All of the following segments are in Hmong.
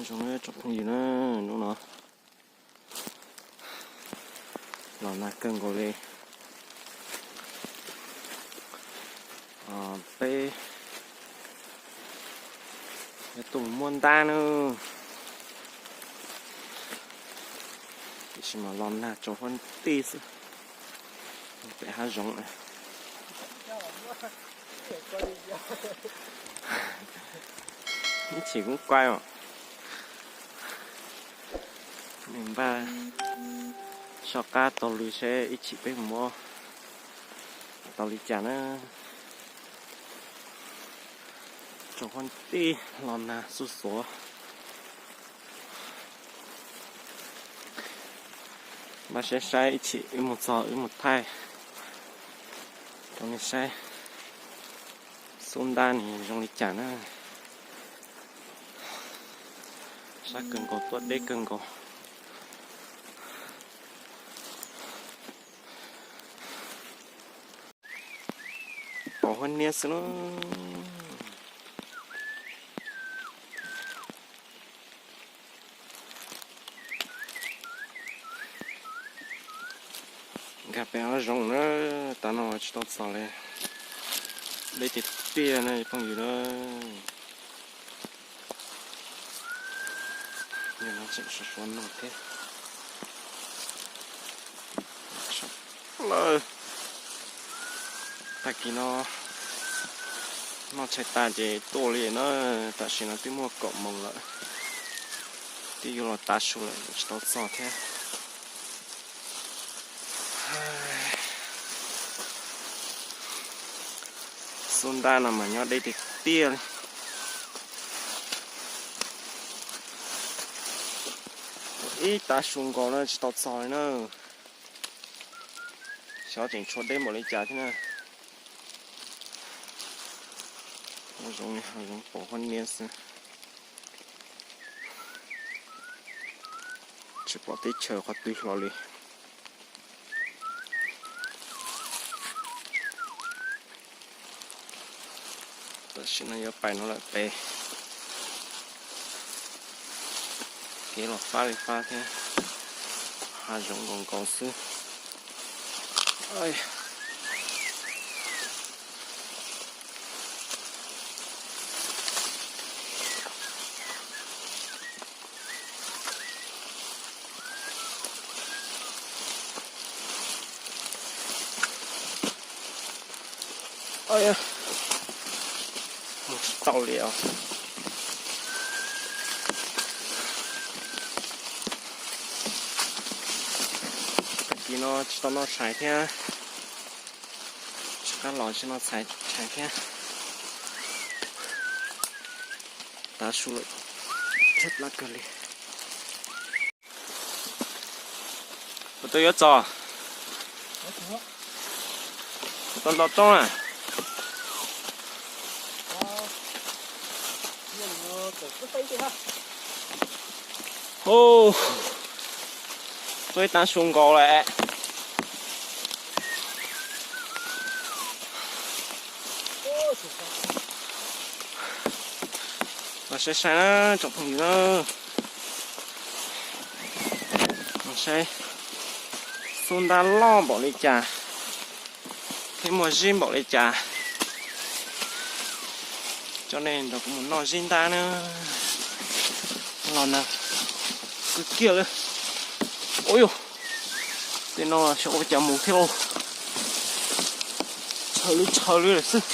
Zoo na tsoom phooj ywg na, hnub no los nag kawg nkaus li. Peb yuav tuaj mus muab ntab na, tiam sis mas los nag tsaus huab tij xwb. Pem hav zoov na. Ib chim kuv kuaj os. Npaj soj qab taug lw seb ib chim peb mus tau li cas na. Tsaus huab tij los nag xuj xuav. Npaj saib saib ib chim wb mus txog wb mus thaij rau nej saib xub ntab nws zoo li cas na. Sab kawg nkaus, tuaj deb kawg nkaus. Pom huab niab xwb na. Nkag pem hav zoov na, tav no tsis tau txog li. Deb tiag tiag na phooj ywg na. Yog no tseem sov sov no thiab. Lawm, tag kis no noj tshais tas ces tuaj li na. Tam sim no twb muaj kaum moos lawm, twb yuav los tav su lawm tsis tau txog thiab. Xub ntab no mas nyob deb tiag tiag li. Ib tav su nkaus na tsis tau txog li na. Xyov tseem tshuav deb npaum li cas thiab na. Zoo li hav zoov pom huab niab xwb. Tsis pom teb chaws qhov twg hlo li. Tam sim no yuav pais no lawm pem. Kev los fab li fab thiab, hav zoov nkaus nkaus xwb. Mus tsis tau li os. Tag kis no tsis tau noj tshais thiab, tsis qab los tsis noj tshais thiab. Tav su lawm, tshaib plab kawg li. Puas tau yuav txog? Puas tau nto roob na? Ub, tuaj ib tav su nkaus lawm. Los saib saib na tsoom phooj ywg na. Los saib xub ntab loj npaum li cas thiab muaj zib npaum li cas. Coj nej nrog kuv mus noj zib ntab na. Los nag kawg kiag li. Ua yus, tej no xyov ua cas mus thiab lauj. Tshaw li tshaw li lawm xwb.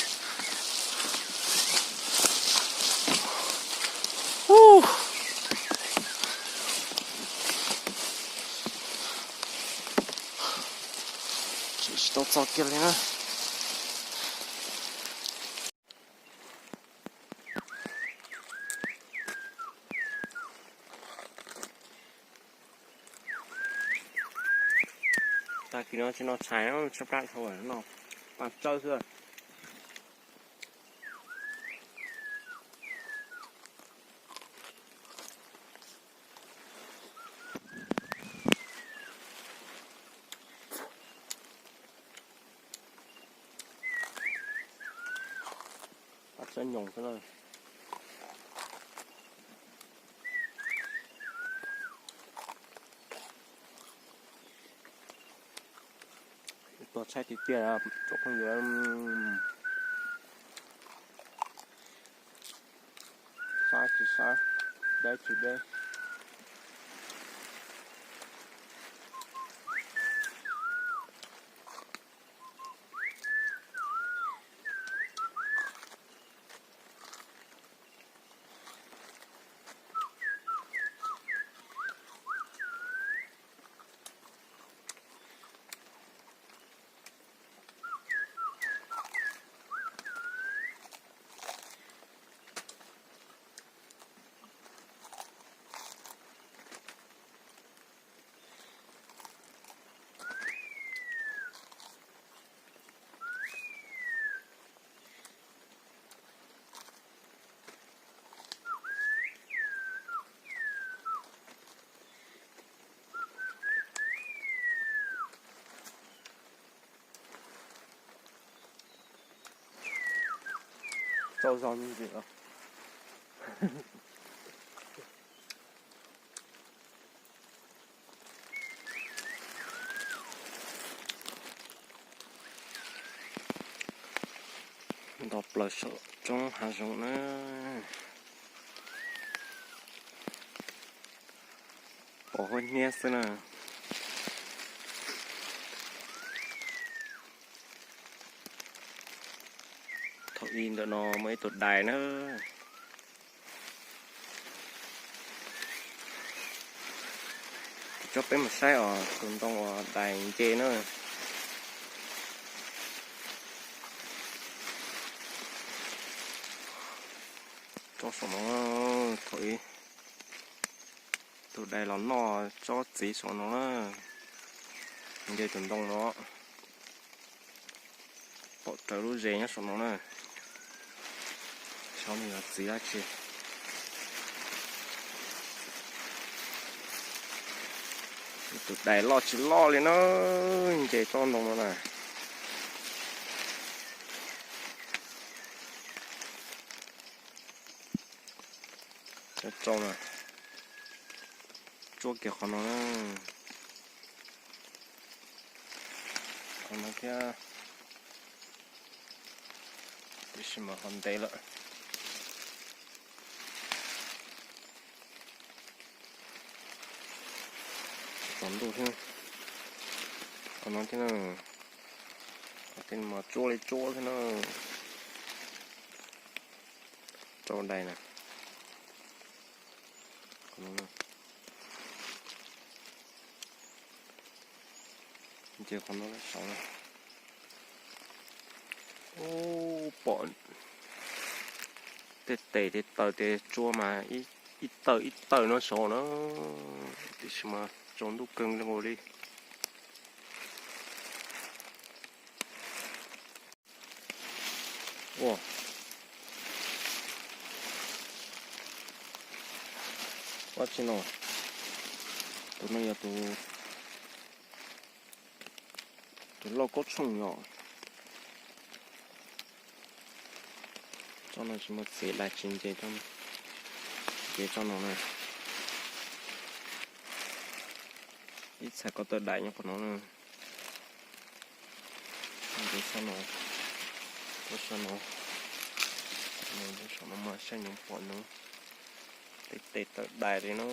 Tsis tau txog kiag li na. Tag kis no tsis noj tshais, tshaib plab dhau, noj paj tsawb xwb. Paj tsawb nyoos xwb na. Tshaib tiag tiag tsoom phooj ywg. Sab tsis sab, deb tsis deb. Tsaug zog me ntsis os. Nto plaws saum roob hav zoov na. Pom huab hnyiab xwb na. Thaum ub ntawm no muaj ib tug dais na. Coj peb mus saib os, tus ntoo uas dais nce na. Tsob saum no, thaum ub tus dais los noj tsob txiv saum no na. Nce tus ntoo no. Pom raws lub zes nyob saum no na. Xyov nws yog txiv dab tsi. Tus dais loj tsis loj li na, nce tsob ntoo no na. Cov tsau na, tsuab kiag qhov no na. Qhov no thiab, tiam sis mas ho ntev lawm. Tsaus ntuj thiab, qhov no thiab na, qhov tej mas tsuab li tsuab thiab na. Tsau dais na. Qhov no, nce qhov no saud na. Ub, pom tej tes tej taw tej tsua mas ib tawm ib tawm no saud na, tiam sis mas tsaus ntuj kawg nkaus li. Ua, ua tsi no, tus no yog tus, tus lauj kaub tshooj yom. Tsob no tsis muaj txiv dais tsis nce, nce tsob no na. Ib txhais ko taw dais nyob qhov no na. Nce tsob no, tsob no, saum no mas saib nyob pom nws tej tes taw dais li no.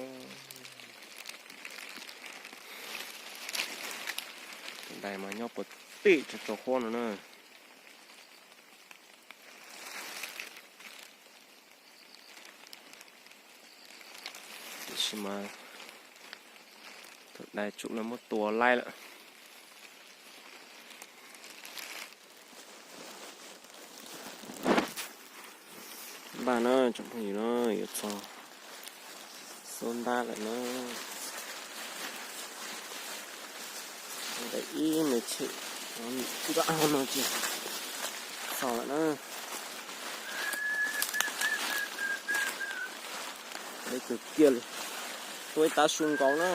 Dais mas nyob puag tim tso tso huab no na. Tiam sis mas tus dais tsum no muab tua laib lawm. Npaj na tsoom phooj ywg na, yuav txog xub ntab lawm na. Ib me chim nram no ces txog lawm na. Deb kawg kiag li. Tuaj ib tab su nkaus na.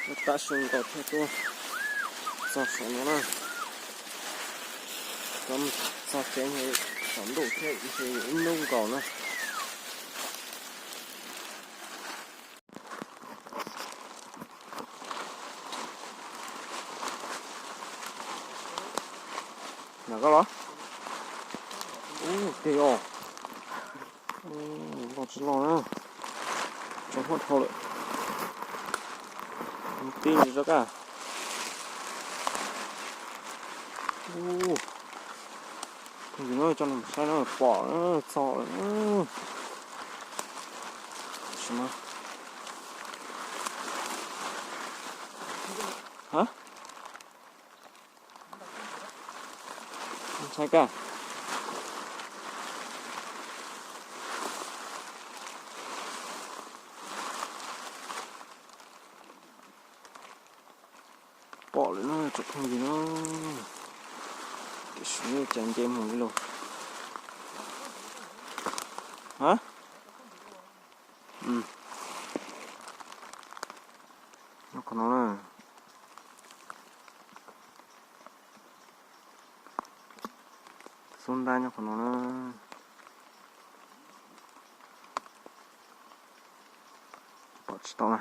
Tuaj ib tab su nkaus thiaj tuaj txog saum no na. Txog tsev saum ntuj thiab ib hnub nkaus na. Nram koj los? Ub, tiag os. Loj tsis loj na. Tso huab dhau lawm. Tib ntsis tso kaj. Ub, no coj saib no pom na, txog lawm. Tsis mas. Ha? Ntshai kawg. Pom lawm na tsoom phooj ywg na. Tiam sis cas nce mus li lauj. Ha? Nyob qhov no na. Xub ntab nyob qhov no na. Pom tsis tau na.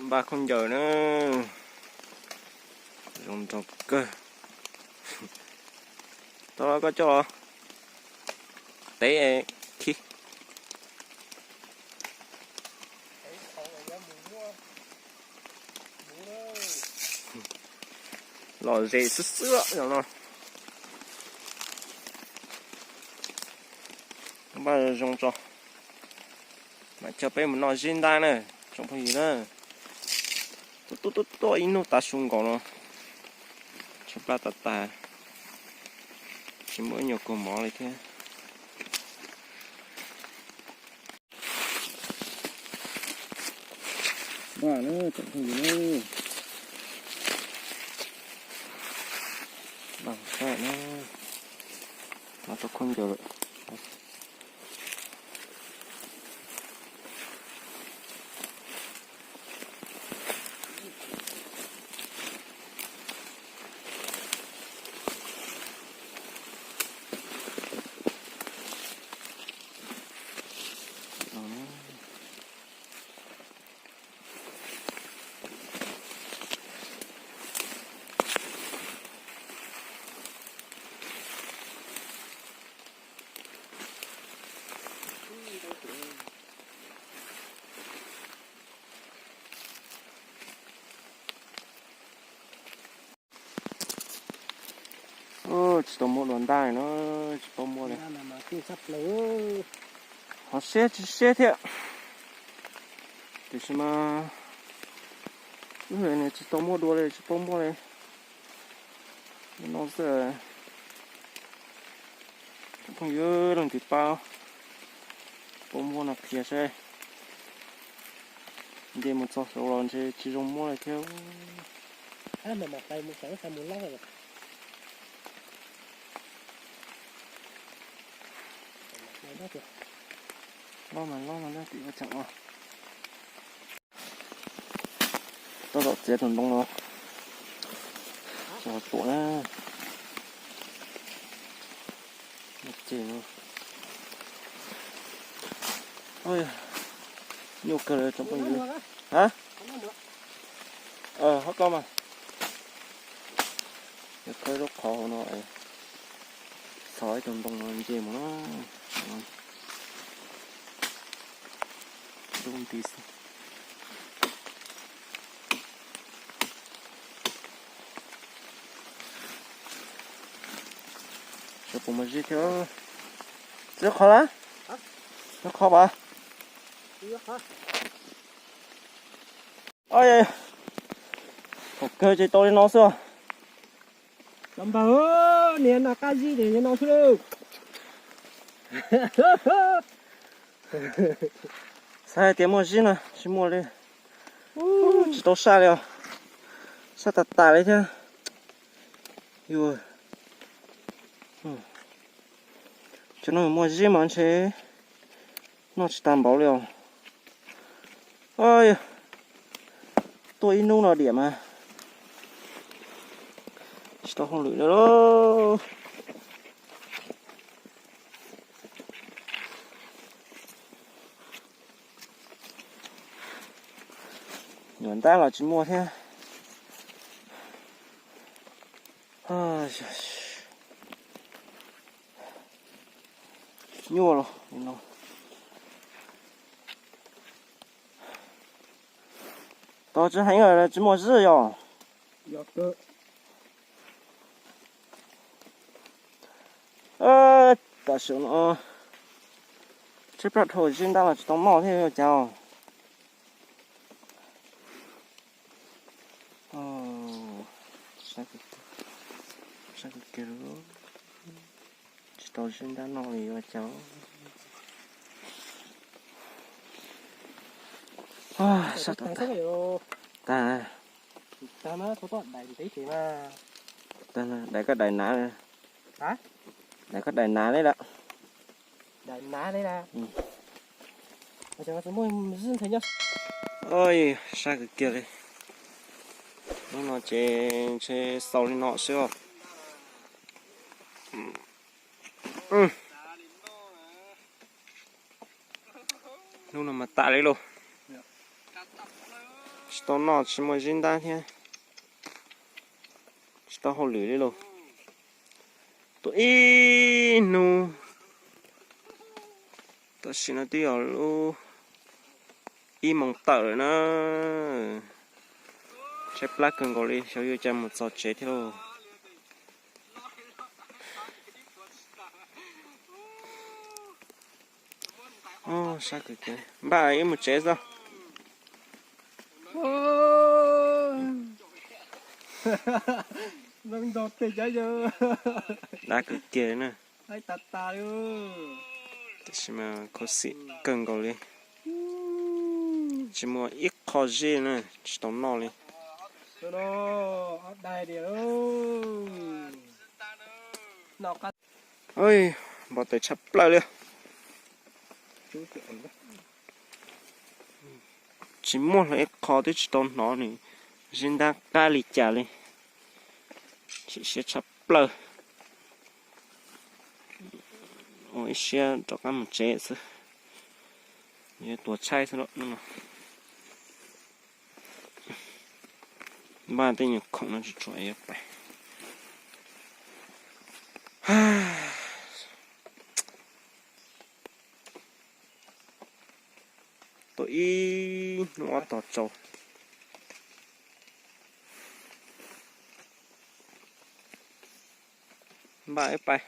Npaj khaub ncaws na, zoo nraug kawg. Tau los koj coj los tev khi. Lom zem xwb xwb zaum no. Npaj zoo tso, mam coj peb mus noj zib ntab na, tsoom phooj ywg na. Tuaj tuaj tuaj ib hnub tav su nkaus no, tshaib plab tas tas, tsis muaj ib nyuag kua mov li thiab. Npaj na tsoom phooj ywg na, npaj saib na, noj tau khaub ncaws lawm. Tsis tau muaj dua ntaj no, tsis paub muaj li. Ho siab tsis siab thiab, tiam sis mas wb tsis tau muaj dua li, tsis paub muaj li. No xwb, phooj ywg leej twg paub, paub muaj no qhia seb. Nce mus txog saud los ntshe tsis zoo muab li thiab. Lob mas lob mas leej twg ua tseem ua. Tab tom txiav tus ntoo no, tsis tuam na. Ces no, nyuaj kawg li tsoom phooj ywg. Ha, hab ko mas, khawb lub qhov hauv no, xov ib tug ntoo no nce mus na. Dub nti xwb. Sawv puas muaj zib thiab. Txiv qhov lawm? Qhov pas. Thaum kawg ces tau li no xwb. Cov npawg, niag no qab zib ces no xwb lauj. Xav hais tias muaj zib no tsis muaj li. Tsis tau saj li os. Saj tas tas li thiab. Yus, cov no muaj zib mas ntshe noj tsis tas npaum li os. Tuaj ib hnub no diam mas tsis tau hauj lwm li lauj. Nyuam ntab los tsis muaj thiab. Nyuaj los no. Tau tsis heev, tsis muaj zib yog. Tam sim no tshaib plab dhau, zib ntab los tsis tau noj thiab ua cas. Sab kawg kiag, tsis tau zib ntab noj li ua cas. Sab tas tas. Tag. Daim koj daim nav, daim koj daim nav li lawm. Sab kawg kiag li. Hnub no ces ntshe xaus li no xwb os. Hnub no mas tas li lauj. Tsis tau noj tsis muaj zib ntab thiab, tsis tau hauj lwm li lauj. Tuaj ib hnub, tam sim no twb yog lub ib moos tawm lawm na. Tshaib plab kawg nkaus li, xyov yuav cas mus txog tsev thiab lauj. Npaj wb mus tsev xwb. Dab kwv kiag na. Tiam sis mas khuv xim kawg nkaus li, tsis muaj ib qho zeb na, tsis tau noj li. Npau taws tshaj plaws li. Tsis muaj hlo ib qho, twb tsis tau hnov nws zib ntab qab li cas li. Chim siab tshaj plaws. Ua ib siab rov qab mus tsev xwb, yuav tuag tshaib xwb. Npaj tej nyuag khoom no tsis tshua yuav pais. Tuaj ib hnub ob tog tsaus. Npaj wb pais.